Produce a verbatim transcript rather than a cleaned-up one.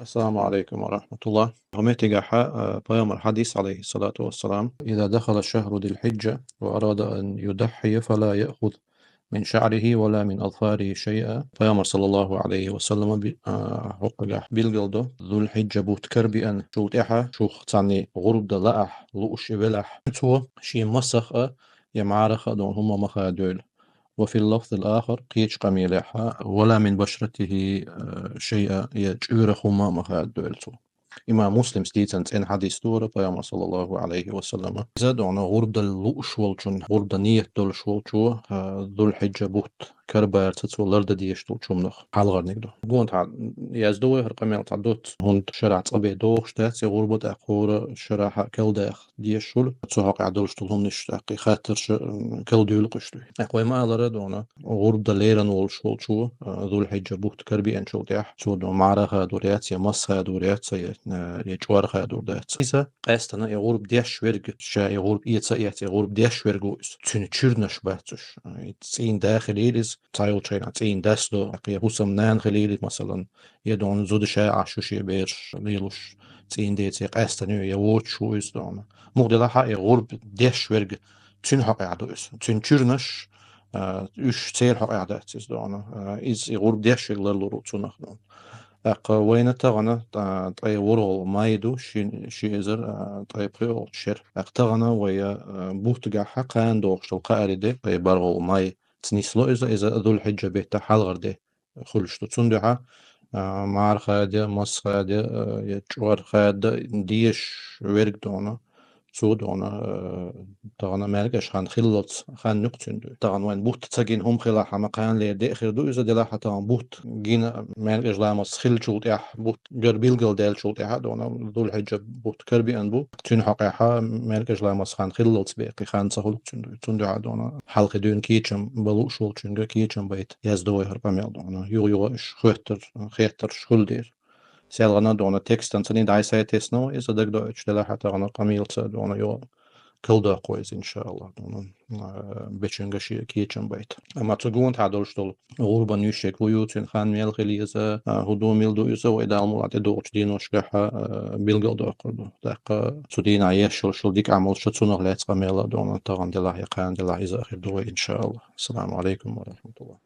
السلام عليكم ورحمة الله. Гьа меттигахьа, а, пайхамар хьадис, عليه الصلاة والسلام: إذا دخل شهر ذي الحجة وأراد أن يضحي فلا يأخذ من شعره ولا من أظفاره شيئا. Пайхамар, саллаллаху алейхи ва саллама, би-, а, хӀокхугахь билгал до, Зулхьиджа бутт карабиъначул тӀаьхьа шух цхьанне гӀурба дан лаахь, лууш велахь, цо шен масах а, я мӀарах а дона хӀума ма хадойла. وفي اللفظ الآخر, кхечу къамелехьа, ولا من بشرته, а, شيئا, я чӀуьрах хӀума а ма хадойла цо. Имам Муслима дийцина цӀена хьадис ду хӀара, пайхамар, саллаллаху алейхи ва саллама. Иза дона гӀурба дала лууш волчун, гӀурба дан ният долуш волчо, а, Зулхьиджа бутт карабарца цо лардан дезаш долчу хӀуманах хьалхарниг ду. Гонахьа яздо вай хӀара къамел цхьа доцца, хӀунда шарахь цӀа бен догӀуш дац, я гӀурба тӀаккха хӀора шарахьа калдаха дезаш хуьлу, цу хьокъехь долуш долу хӀуманаш тӀаккха и хаттарш, м, калдуьйлу къуьш дуй. ТӀаккха вай ма алара дона, гӀурба дан леррина волуш волчо, а, Зулхьиджа бутт карабиъначул тӀаьхьа, цо дона мӀарах а хадор яц, я масах а хадор яц, я, а, я чӀор а хадор дац. Иза къаьстина и гӀурба деш верг, ша и гӀурба эца а эц, и гӀурба деш верг ву иза. Цуьнан чуьрнаш бац уьш. А, и цӀийнан да хилийла иза, цхьайолчу хенахь цӀийнан дас до, я хӀусамнана хилийла, масалан, я дона зуда ша Ӏаш ю шен бераш лелош, цӀийнан деце къаьстина ю, я воцуш ву иза дона. Муха делахьа и гӀурба деш верг, цуьнан хьокъехь ду иза. Цуьнан чуьрнаш, а, уьш церан хьокъехь дац иза дона. А, иза и гӀурба деш верг ларлур ву цунах дона. ТӀаккха вайна тахана, а, ткъе ворхӀалгӀа май ду, ши, ши эзар, а, ткъе пхоьалгӀа шера. ТӀаккха тахана вай, а, буттагахьа кхана догӀуш долу кхаари де, ткъе бархӀалгӀа май. Ца нисло иза, иза Зулхьиджа беттан хьалхара де хуьлуш ду. Цундуьхьа, а, мӀарах а де, масах а де, а, я чӀор хадо дезаш верг дона, цо дона, а, тахана маьркӀаж хан хиллалц хан юкъа цуьнан ду. Тахана вайн бутт ца гина хӀума хилахь, амма кхана лер де а хир ду иза, делахьа тахана бутт гина маьркӀаж ламаз хиллачул тӀаьхьа бутт гар билгал даьллачул тӀаьхьа дона Зулхьиджа бутт карабиъна бу. Цуьнан хьокъехьа маьркӀаж ламаз хан хиллалц бен кхин хан ца хуьлу цуьнан ду. Цундуьхьа дона хьалхе дуьйна кечам бан лууш волчуьнга кечам байта яздо вай хӀара къамел дона. Юха-юха уьш хоьттар, хеттарш хуьлу дера. Селхана дона текстан ца ни дӀай сайтесна вай иза дагадоуьйтуш делахьа тахана къамелца дона юха калдоккху вай иза, иншааллахӀ, дона, а, бечуьнга шен кечам байта. Амма цу гонахьа долуш долу гӀурбан юьш ерг хӀу ю, цуьнан хан мел хила еза, а, хӀу ду, мила ду иза, вай Дала мукъалахь тӀедогӀучу дийношкахьа, а, билгалдоккхур ду. ТӀаккха цу дийнахь еш йолуш йолу дика Ӏамалш цунах лаьцна къамел а дона, тахана делахь я кхана делахь иза а хир ду вай, иншааллахӀ. Ассаламу алейкум ва рахматуллахӀ.